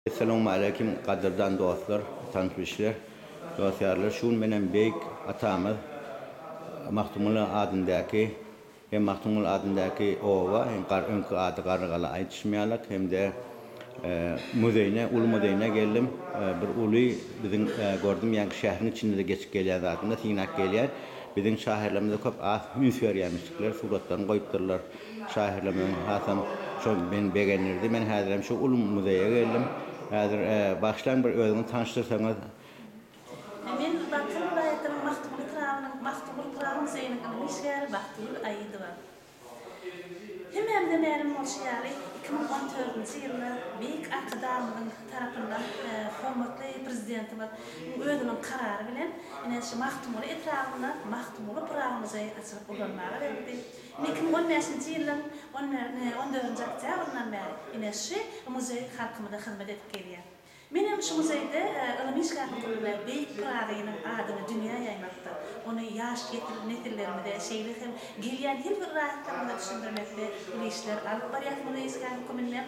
Essalawmaleýkim gadyrdan dostlar, tanyş-bilişler, dost-ýarlar. Şu gün menem beýik atamyz Magtymguly adyndaky hem Magtymguly adyndaky oba, hem öňki ady Garrygala aýdyşym ýalak hem-de muzeýine, uly muzeýine geldim. Bir uly biziň gördüm ýaňky şäheriň içinde-de geçip gelýän zadynda synap gelýän. Biziň şahyrlarymyza köp az üns berýärmişdikler, suratlaryny goýupdyrlar. Şahyrlarymyzyň hasam şol meni begendirdi. Men häzirem şu uly muzeýe geldim. Häzir bagyşlaň bir özüňizi tanyşdyrsaňyz. Men Balkan welaýatynyň Magtymguly etrabynyň Magtymguly Pyragy muzeýiniň ylmy işgäri Bagtygül Aýydowa. Hemmämize mälim bolşy ýaly, 2014-nji ýylda Beýik Arkadagymyzyň tarapyndan hormatly Prezidentimiz özüniň Karary bilen ine şu Magtymguly etrabynda Magtymguly Pyragy muzeýi açylyp ulanmaga berildi. Ine 2015-nji ýylyň on dördünji oktýabryndan bäri ine şu muzeý halkymyza hyzmat edip gelýär. Menem şu muzeýde ylym işgäri hökmünde beýik Pyragynyň adyny dünýä ýaýmakda, ony ýaş nesillerimize, şeýle hem gelýän her bir raýatlarymyza düşündirmekde uly işler alyp barýas muzeý işgäri höküminde.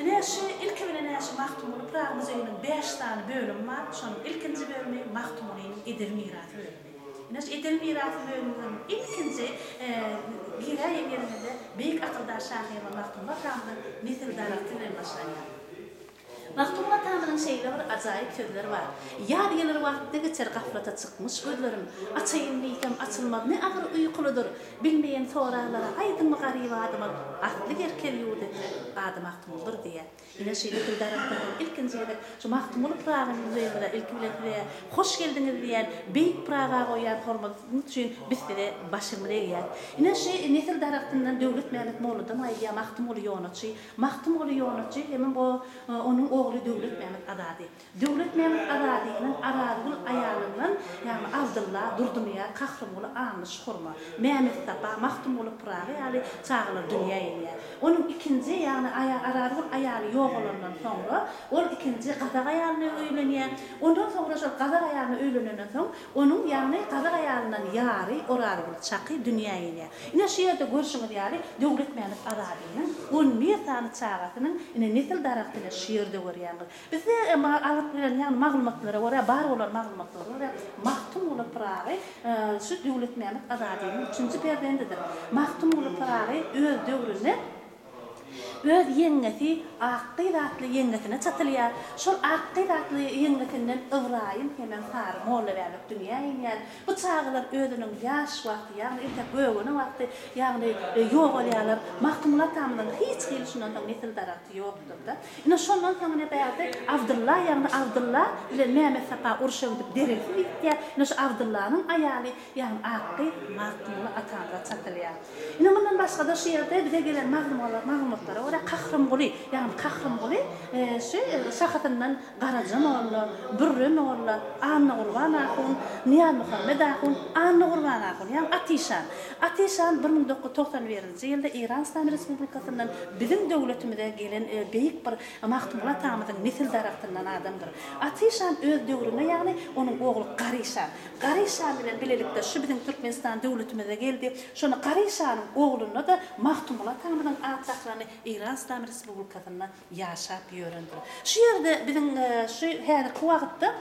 Ine şu ilki bilen-ä şu Magtymguly Pyragy muzeýiniň bäş sany bölümi bar. Şonuň ilkinji bölümi Magtymgulynyň edebi mirasy bölümi. Ine şu edebi mirasy bölüminiň ilkinji giräýen ýeriňizde beýik akyldar şahyrymyz Magtymguly atamyzyň nesil daragty bilen başlanýar. Magtymguly atamyzyň şeýle bir ajaýyp sözleri bar, Ýaz geler wagtda geçer gaflata çykmyş gözlerim, Açaýyn diýsem açylmaz ne agyr uýkulydyr, Bilmeýen soraglara aýdyňmy garyp adamyň, Asly Gerkez ýurdy, ady Magtymgulydyr diýýär. Ine şeýle bir daragtdan ilkinji gezek şu Magtymguly Pyragynyň muzeýimize ilki bilen size hoş geldiňiz diýýän, beýik Pyraga goýýan hormatyňyz üçin biz size başymyzy egýäs. Ine şu nesil daragtyndan Döwletmämmet molladan gaýdýar Magtymguly ýonaçy, Magtymguly Ýonaçy hemem o onuň ogly Döwletmämmet Azady. Döwletmämmet Azadynyň Arazgül aýalyndan, ýagny Abdylla, Durdynyýaz, Kahrymguly, Annyş Hurma, Mämetsapa, Magtymguly Pyragy ýaly çagalar dünýä inýär. Onuň ikinji, ýagny aýa Arazgül aýaly ýogalandan soňra, ol ikinji gazak aýalyna öýlenýär. Ondan soňra şol gazak aýalyna öýlenenden soň, onuň, ýagny gazak aýalyndan ýary Orazgül Çaky dünýä inýär. Ine şu ýerde görşüňiz ýaly Döwletmämmet Azadynyň on bir sany çagasynyň ine nesil daragtyny şu ýerde görýäňiz. Bizde alyp bilen ýagny maglumatlara görä bar bolan maglumatlara görä Magtymguly Pyragy şu Döwletmämmet Azadynyň üçünji perzendidir. Magtymguly Pyragy öz döwründe öz ýeňňesi Akgyz atly ýeňňesine çatylýar. Şol Akgyz atly ýeňňesinden Ybraýym hemem Sary Mollabäbek dünýä inýär. Bu çagalar özüniň ýaş wagty, ýagny entek gögene wagty, ýagny ýogalýarlar. Magtymguly atamyzyň hiç hili şundan soň nesil daragty ýokdur-da. Ine şondan soň ine bärde Abdylla, ýagny Abdylla bilen Mämetsapa urşa gidip dereksiz ýitýär. Ine şu Abdyllanyň aýaly, ýagny Akgyz Magtymguly atamyza çatylýar. Ine mundan başga-da şu ýerde bize gelen maglumatlara görä Kahrymguly, ýagny Kahrymguly şu şahasyndan Garaja molla, Bürre molla, Annagurban ahun, Nyýazmuhammet ahun, Annagurban ahun, ýagny Atyşan. Atyşan 1991-nji ýylda Eýran Yslam Respublikasyndan biziň döwletimize gelen beýik bir Magtymguly atamyzyň nesil daragtyndan adamdyr. Atyşan öz döwründe, ýagny onuň ogly Garyşan. Garyşan bilen bilelikde şu biziň Türkmenistan döwletimize geldi. Şonda Garyşanyň ogluna-da Magtymguly atamyzyň at dakylany Eýran Yslam Respublikasynda ýaşap ýörendir. Şu ýerde biziň şu häzirki wagtda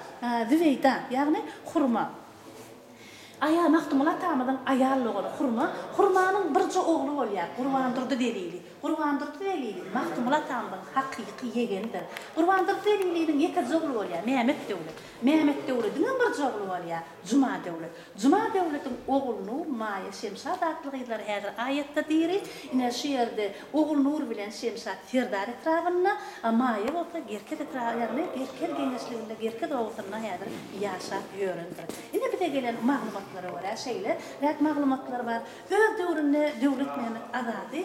Zübeýda, ýagny Hurma, aýal, Magtymguly atamyzyň aýal dogany Hurma, Hurmanyň birje ogly bolýar, Gurbandurdy Zelili. Gurbandurdy Zelili Magtymguly atamyzyň hakyky ýegenidir. Gurbandurdy Zeliliniň ýekeje ogly bolýar, Mehmet Döwlet. Mehmet Döwlediňem birje ogly bolýar, Juma Döwlet. Juma Döwlediň Ogulnur, Maýa, Şemşat atly gyzlary häzir aýatda diri. Ine, şu ýerde Ogulnur bilen Şemşat Serdar etrabynda, a Maýa bolsa Gerkez etraby, ýagny Gerkez geňeşliginde, Gerkez obasynda häzir ýaşap ýörendir. Ine, bize gelen maglumatlara görä şeýle räk maglumatlar bar. Öz döwründe Döwletmämmet Azady,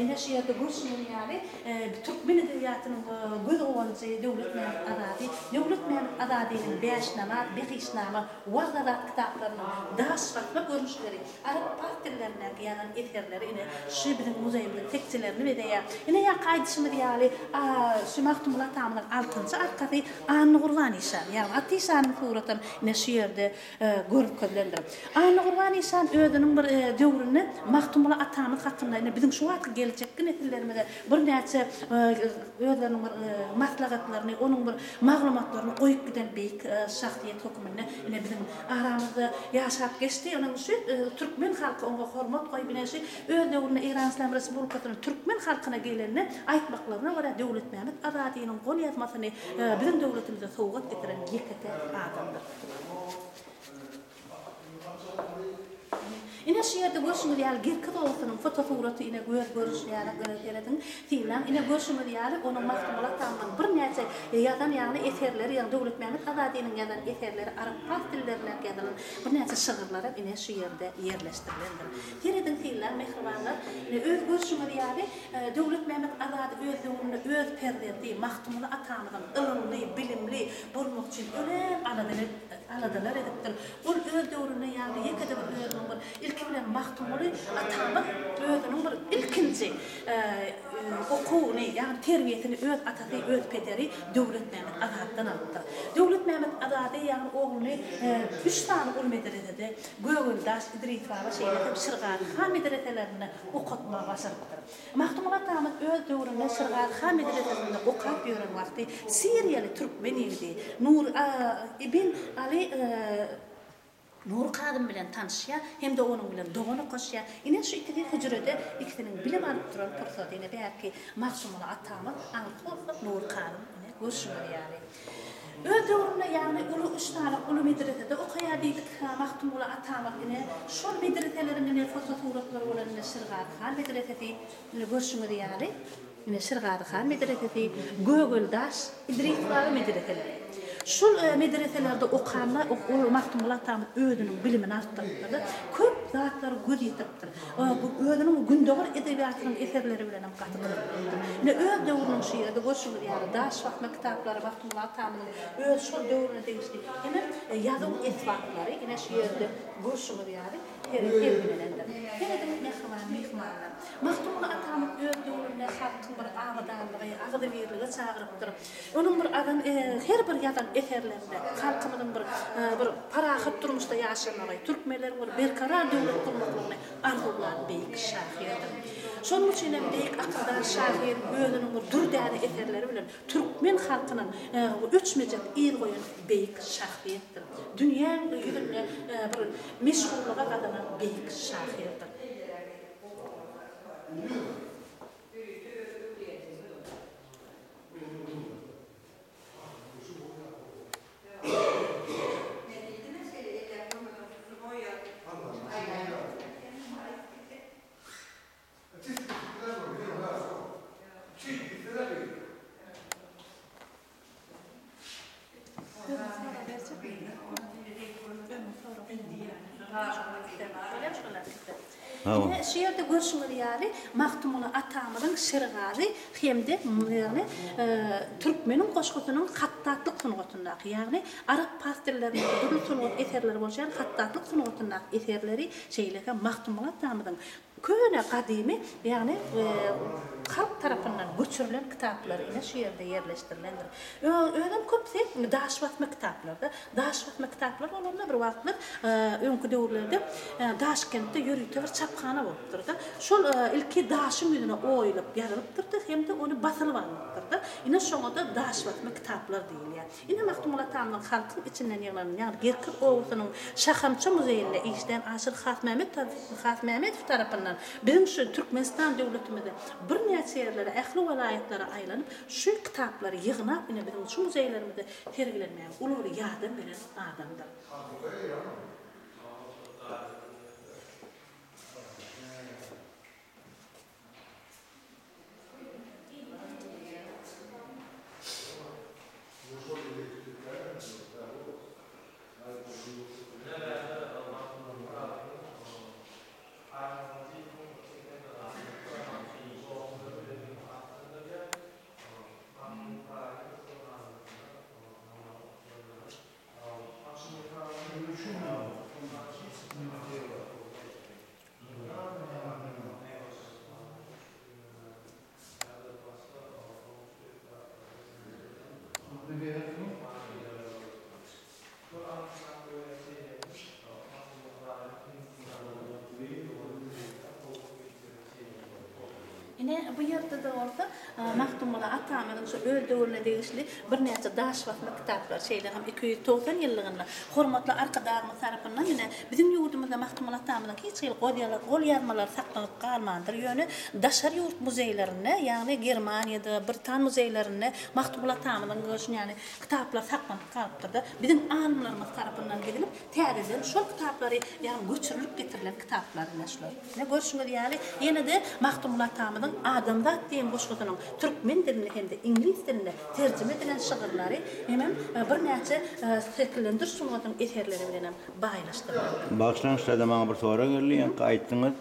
ine şu ýerde görşüňiz ýaly, türkmen edebiýatynyň göz guwanjy Döwletmämmet Azady, Döwletmämmet Azadynyň Bäşnamaz, Behiştnama, Wagyz-Azat kitaplarynyň daş basma görnüşleri, arap-pars dillerindäki ýazan eserleri ine şu biziň muzeýimiziň tekjelerini bezeýär. Ine ýaňky aýdyşymyz ýaly, şu Magtymguly atamyzyň altynjy arkasy Annagurban işan, ýagny Aty işanyň suratam ine şu ýerde görkezilendir. Annagurban işan özüniň bir döwründe Magtymguly atamyz hakynda, ine biziň şu wagtky geljekki. nesillerimize birnäçe özleriniň bir maslahatlaryny, onuň bir maglumatlaryny goýup giden beýik şahsyýet höküminde ine biziň aramyzda ýaşap geçdi. Onuň şu türkmen halky oňa hormat goýup ine şu öz döwründe Eýran Yslam Respublikasynyň türkmen halkyna gelende aýtmaklaryna görä Döwletmämmet Azadynyň golýazmasyny biziň döwletimize sowgat getiren ýeke-täk adamdyr. Ine şu ýerde görşüňiz ýaly Gerkez obasynyň fotosuraty ine göz görüşi ýaly göz serediň synlaň ine görşüňiz ýaly onuň Magtymguly atamyzyň birnäçe ýazan ýagny eserleri ýagny Döwletmämmet Azadynyň ýazan eserleri arap pars dillerindäki ýazylan birnäçe şygyrlaram ine şu ýerde ýerleşdirilendir. Serediň synlaň mähribanlar ine öz görşüňiz ýaly Döwletmämmet Azady öz döwründe öz perzendi Magtymguly atamyzyň ylymly bilimli bolmak üçin örän alada aladalar edipdir. Ol öz döwründe ýagny ýeke-de bir özüniň bir ilki bilen Magtymguly atamyz özüniň bir ilkinji okuwyny, ýagny terbiýesini öz atasy, öz pederi Döwletmämmet Azatdan alypdyr. Döwletmämmet Azady ýagny ogluny üç sany uly medresede, Gögeldaş, Idris baba şeýle hem Şirgazy han medreselerinde okatmagy başarypdyr. Magtymguly atamyz öz döwründe Şirgazy han medresesinde okap ýören wagty siriýaly türkmen ýigidi Nur ibn Aly Nury Kazym bilen tanyşýar hem-de onuň bilen dogan okaşýar. Ine şu ikisi hüjrede ikisiniň bilim alyp duran pursady ine bärki Magtymguly atamyz, aňyrky bolsa Nury Kazym ine görşüňiz ýaly. Öz döwründe ýagny uly üç sany uly medresede okaýar diýdik Magtymguly atamyz ine şol medreseleriň ine fotosuratlary bolan ine Şirgazy han medresesi ine görşüňiz ýaly ine Şirgazy han medresesi Gögeldaş Idris baba medreseleri şol medreselerde okanda ol Magtymguly atamyz özüniň bilimini artdyrypdyr-da köp zatlara göz ýetiripdir. Özüniň gündogar edebiýatynyň eserleri bilen hem gaty gyzyklanypdyr. Ine, öz döwrüniň şu ýerde görşüňiz ýaly, daş basma kitaplary Magtymguly atamyzyň öz şol döwrüne degişli hemem ýazuw esbaplary ine şu ýerde görşüňiz ýaly sergilenendir. Serediň, mähriban myhmanlar! Magtymguly atamyz öz döwründe halkyň bir abadanlygy, agzybirlige çagyrypdyr. Onuň bir azan her bir ýazan eserlerinde halkymyzyň bir bir parahat durmuşda ýaşamagy, türkmenleriň bir berkarar döwlet gurmaklygyny arzuwlan beýik şahyrdyr. Şonuň üçin hem beýik akyldar şahyr özüniň bir dürdäne eserleri bilen türkmen halkynyň öçmejek yz goýan beýik şahsyýetdir. Dünýäň ýüzünde bir meşhurlyga gazanan beýik şahyrdyr. Ine, şu ýerde görşüňiz ýaly, Magtymguly atamyzyň Şirgazy hem-de, ýagny, türkmeniň goşgusynyň hatdatlyk sungatyndaky, ýagny, arap-pars dillerindäki dürli sungat eserleri bolşy ýaly, hatdatlyk sungatyndaky eserleri, şeýle hem Magtymguly atamyzyň Köne gadymy, ýagny halk tarapyndan göçürilen kitaplar ine şu ýerde ýerleşdirilendir. Özem köpüsi daş basma kitaplarda. Daş basma kitaplar bolanda bir wagtlar öňki döwürlerde Daşkentde ýörite bir çaphana bolupdyr-da. Şol ilki daşyň ýüzüne oýulyp ýazylypdyr-da hem-de ony basylyp alnypdyr-da. Ine şoňa-da daş basma kitaplar diýilýär. Ine Magtymguly atamyzyň halkyň içinden ýygnanan, ýagny Gerkez obasynyň Şahamça muzeýinde işlän Aşyr Hasmämmet Hasmämmedow tarapyndan biziň şu Türkmenistan döwletimizde birnäçe ýerlere, ähli welaýatlara aýlanyp, şu kitaplary ýygnap, ine biziň şu muzeýlerimizde sergilenmäge uly bir ýardam beren adamdyr. Ine. Ine, bu ýerde-de bolsa Magtymguly atamyzyň şu öz döwrüne degişli birnäçe daş basma kitaplar, şeýle hem 290 ýyllygynda hormatly Arkadagymyz tarapyndan ine, biziň ýurdumyzda Magtymguly atamyzyň hiç hili golýazmalary saklanyp galmandyr. Ýöne daşary ýurt muzeýlerinde, ýagny Germaniýada, Britan muzeýlerinde Magtymguly atamyzyň şuny ýaly kitaplar saklanyp galypdyr-da, biziň alymlarymyz tarapyndan gidilip, täzeden şol kitaplary, ýagny göçürilip getirilen kitaplar ine şular. Ine, görşüňiz ýaly, ýene-de Magtymguly atamyzyň Adamzat diýen goşgusynyň türkmen dilinde hem-de iňlis dilinde terjime edilen şygyrlary hemem birnäçe şekillendiriş sungatynyň eserleri bilenem baýlaşdyrylypdyr. Bagyşlaň şurada maňa bir sorag geldi, ýaňky aýtdyňyz,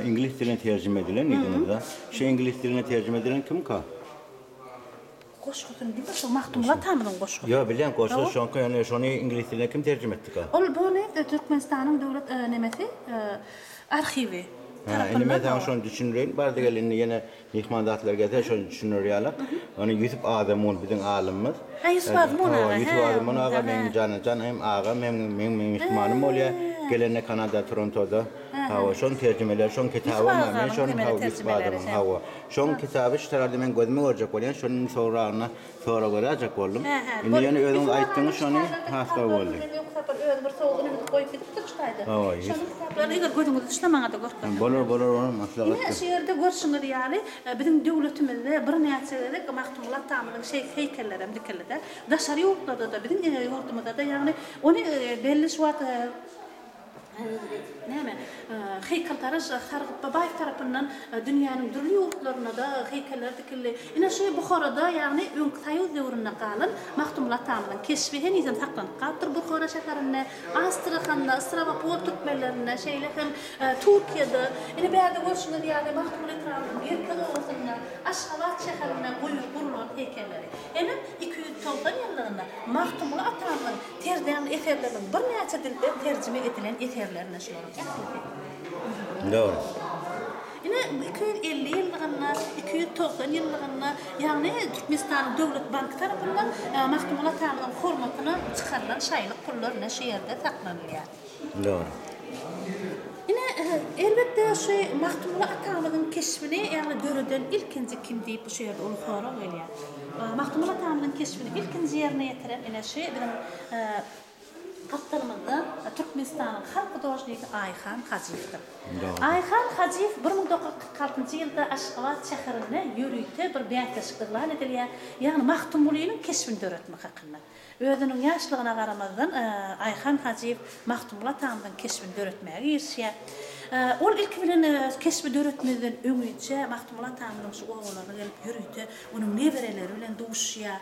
iňlis diline terjime edilen diýdiňiz-de. Şu iňlis diline terjime edilen kimka? Goşgusyny diňe şo Magtymguly atamyzyň goşgusy. Ýok bilýän goşgy şoňky ýöne şony iňlis diline kim terjime etdika? Ol bu ne Türkmenistanyň döwlet nemesi arhiwi tarapyndan. Indi men saňa şony düşündireýin bardy gel indi ýene myhman zatlar gelse şony düşüner ýaly. Ony Ýusup Azamun biziň alymymyz. Hä Ýusup Azmun aga. Ýusup Azmun aga meň jana jan hem agam hem meň myhmanym bolýar. Gelende Kanada Torontoda. Hawa şoň terjimeleri şoň kitaby men şony hawa Ýusup Azamyň hawa. Şoň kitaby şu tarapda men gözüme görjek bolýan, şonuň soragyna sorag beräýjek boldum. Indi ýöne özüňiz aýtdyňyz şony has gowy boldy. Öňki sapar özi bir sowuk ynanyp goýup gidipdir şu taýda. Şonuň kitaplaryny eger gözüňiz düşse maňada görkezseňiz. Bolar bolar bolar maslahat. Ine şu ýerde görşüňiz ýaly biziň döwletimizde birnäçe gezek Magtymguly atamyzyň şeýh heýkellerem dikildi-de. Daşary ýurtlarda-da biziň ýurdumyzda-da ýagny ony belli şu wagt Näme, heýkeltaraş Sargyt Babaýew tarapyndan dünýäniň dürli ýurtlarynda-da heýkeller dikildi. Ine, şu Buharada, ýagny öňki soýuz döwründe galan Magtymguly atamyzyň keşbi henizem saklanyp galypdyr Buhara şäherinde, Astrahanda, Strawopol türkmenlerinde, şeýle hem Türkiýede. Ine, bärde görşüňiz ýaly, Magtymguly etrabynyň Gerkez obasynda, Aşgabat şäherinde gurlan heýkelleri. Hemem 290 ýyllygynda Magtymguly atamyzyň Terden eserleriniň birnäçe dilde terjime edilen eserlerine şularyň ählisi. Dogry. Ine, 250 ýyllygynda, 290 ýyllygynda, ýagny Türkmenistanyň Döwlet banky tarapyndan Magtymguly atamyzyň hormatyna çykarylan şaýylyk pullar ine şu ýerde saklanylýar. Dogry. Ine, elbetde, şu Magtymguly atamyzyň keşbini, ýagny döreden ilkinji kim diýip şu ýerde uly sorag gelýär. Magtymguly atamyzyň keşbini ilkinji ýerine ýetiren ine şu biziň gapdalymyzda Türkmenistanyň halk hudožnigi Aýhan Hajyýewdir. Aýhan Hajyýew 1946 ýylda Aşgabat şäherinde ýörite bir bäsleşik yglan edilýär, ýagny Magtymgulynyň keşbini döretmek hakynda. Özüniň ýaşlygyna garamazdan, Aýhan Hajyýew Magtymguly atamyzyň keşbini döretmäge girişýär. Ol ilki bilen keşbi döretmezden öňinçä Magtymguly atamyzyň şu obalaryna gelip ýörite onuň nebereleri bilen duşuşýar,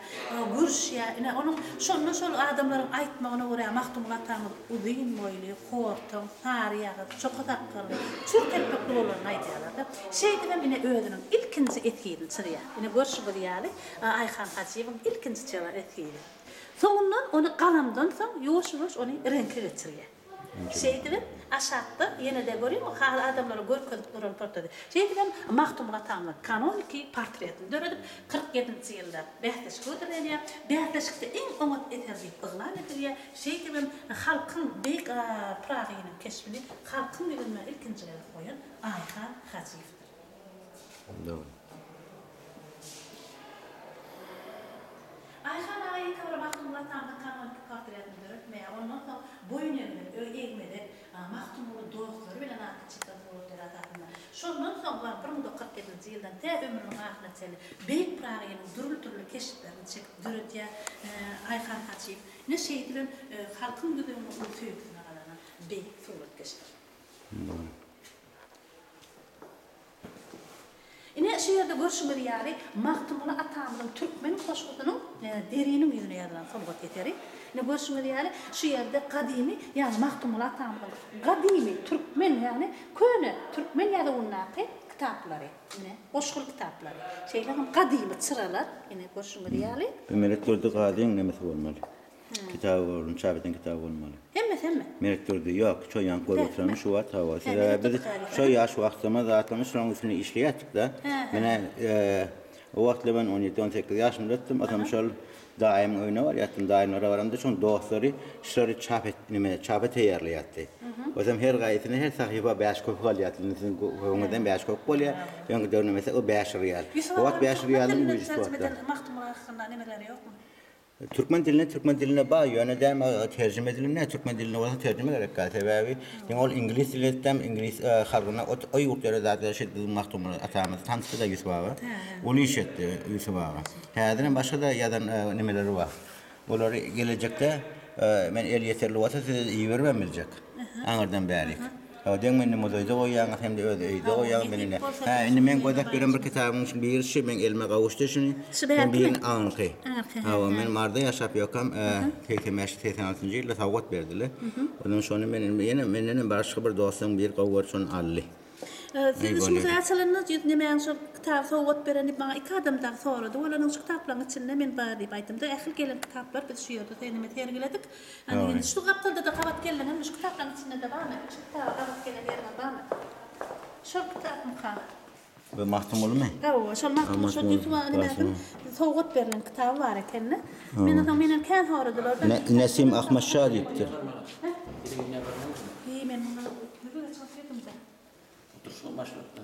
görüşýär. Ine, onuň şonda şol adamlaryň aýtmagyna görä Magtymguly atamyz uzyn boýly, hortaň, sary ýagyz, çoka sakgally, çür telpekli bolanyny aýdýarlar-da. Şeýdibem ine özüniň ilkinji eskizini çyzýar. Ine görşüňiz ýaly, Aýhan Hajyýewiň ilkinji çyzan eskizi. Soňundan ony galamdan soň ýuwaş-ýuwaş ony reňke geçirýär. Şeýdibem aşakda ýene-de görýäňmi haly adamlara görkezip duran portreti. Şeýdibem Magtymguly atamyzyň kanoniki portretini döredip, 47-nji ýylda bäsleşik hödürlenýär. Bäsleşikde iň oňat eser diýip yglan edilýär. Şeýdibem halkyň beýik Pyragynyň keşbini halkyň ýüzünde ilkinji gezek goýan Aýhan Hajyýewdir. Dogry. Aýhan aga ýeke bir Magtymguly atamyzyň kanoniki portretini döretmeýär. Ondan soň Boýun egmez, öý egmezek, Magtymguly dostlary bilen atly çeper suratlar esasynda. Şondan soň bar 1947-nji ýyldan tä ömrüniň ahyryna çenli beýik Pyragynyň dürli-dürli keşplerini çekip döredýär Aýhan Hajyýew. Ine şeýdibem halkyň ýüreginde uly söýgüsini gazanan beýik suratkeşdir. Dogry. Ine, şu ýerde görşüňiz ýaly, Magtymguly atamyzyň Türkmen goşgusynyň deriniň ýüzüne ýazylan sungat eseri. Ine, görşüňiz ýaly, şu ýerde gadymy, ýagny Magtymguly atamyzyň gadymy türkmen, ýagny köne türkmen ýazuwyndaky kitaplary, ine, goşguly kitaplary. Şeýle hem gadymy çyralar, ine, görşüňiz ýaly. Bu Meretdurdy Gazyň nemesi bolmaly. Kitaby bolmaly, çap eden kitaby bolmaly. Hemmesi hemme. Meretdurdy ýok, şo ýaňky görüp oturanmy şu wagt hawa. Sebäbi biz şo ýaş wagtymyz zatlarymyz şolaryň üstünde işleýärdik-de. Menä o wagtlar men on ýedi, on sekiz ýaşymda etdim. Atam şol. Daýymyň öýüne barýartdym. Daýymlara baramda şoň dostlary şulary çap et, neme, çapa teýýarlaýardy. Özem her gaýsyna her sahypa bäş köpük alýardy. Indi siziň köpügiňizden bäş köpük bolýar. Öňki döwür nemesi o bäş rial. Ýusup O wagt aganyň bäş türkmen rialyň dilinden güýji şu terjime wagtda. eden Magtymguly hakynda nemeleri ýokmy? Türkmen diline türkmen diline bar ýöne däme terjime edilen türkmen diline bolsa terjime gerek gal sebäbi diňe ol iňlis dili etdem iňlis halkyna o o ýurtlara zat şeýdip biziň Magtymguly atamyz tanyşdy da Ýusup aga uly iş etdi Ýusup aga häzirem başga-da ýazan nemeleri bar olary gelejekde men elýeterli bolsa size iberibem biljek aňyrdan bärik. Hawa, deň meni muzeýde goýýaňyz hem-de öz öýde goýýaňyz men indi. Hä, indi meň gözläp ýören bir kitabymyň şu biri şu meň elime gowuşdy şuny. Şu bärkimi? Birini aňyrky. Aňyrky, hä. Hawa, men Maryda ýaşap ýörkäm, 85, 86-njy ýylda sowgat berdiler. Ondan şony men indi ýene mendenem başga bir dostuň biri gowy görüp şony aldy. Siz şu muzeý açylanda ýüz nemäň şol kitaby sowgat beren diýip maňa iki adam dagy sorady. Olaryň şu kitaplaryň içinde men bar diýip aýdymda ähli gelen kitaplar biz şu ýerde seneme sergiledik. Ana indi şu gapdalda-da gabat geldiňizmi? Şu kitaplaryň içinde-de barmy? Şu kitaba gabat gelen ýeriňiz barmy? Şol kitapmyka? Bu Magtymgulymy? Hawa, şol Magtymguly, şol Ýusup aga nämäniň sowgat berlen kitaby bar ekeni. Men onsoň menden kän soradylar-da. Nesim Ahmet şa diýipdir. Heý, men muňa nirede çykyp girdim-de? Oturyşyga başlapdy.